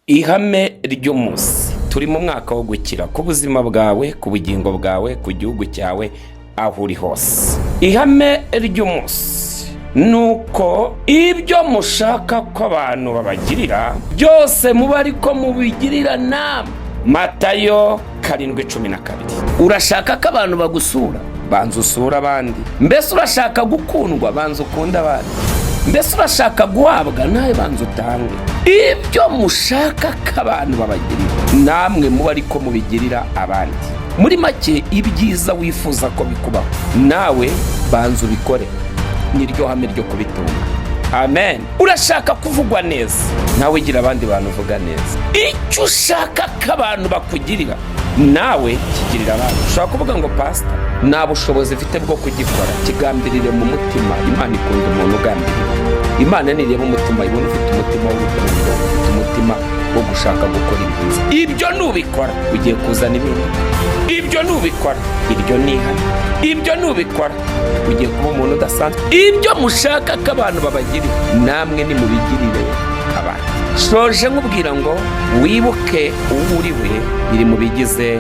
Ihame ry'umunsi: turi mu mwaka wo gukira ku buzima bwawe, ku bugingo bwawe, ku gihugu cyawe, aho uri hose. Ihame ry'umunsi ni uko ibyo mushaka ko abantu babagirira byose, muba ariko mubigirira namwe. Matayo 7:12. Urashaka ko abantu bagusura? Banza usure abandi. Mbese urashaka gukundwa? Banza ukunde abandi. Mbese urashaka guhabwa? Nawe banza utange. Ibyo mushaka ko abantu babagirira, namwe muba ariko mubigirira abandi. Muri make, ibyiza wifuza ko bikubaho, nawe banza ubikore. Niryo hame ryo kubitunga. Amen. Urashaka kuvugwa neza? Nawe gira abandi bantu uvuga neza. Icyo ushaka ko abantu bakugirira, nawe kigirira abandi. Ushobora kuvuga ngo: "Pasita, nta bushobozi mfite bwo kugikora." Kigambirire mu mutima. Imana ikunda umuntu ugambirira. Imana nireba umutima, ibona ufite umutima w'urukundo, ufite umutima wo gushaka gukora ibyiza. Ibyo nubikora, ugiye kuzana ibindi. Ibyo nubikora, iryo ni ihame. Ibyo nubikora, ugiye kuba umuntu udasanzwe. Ibyo mushaka ko abantu babagirira, namwe nimubigirire abandi. Shoje nkubwira ngo wibuke uwo uri we, biri mu bigize.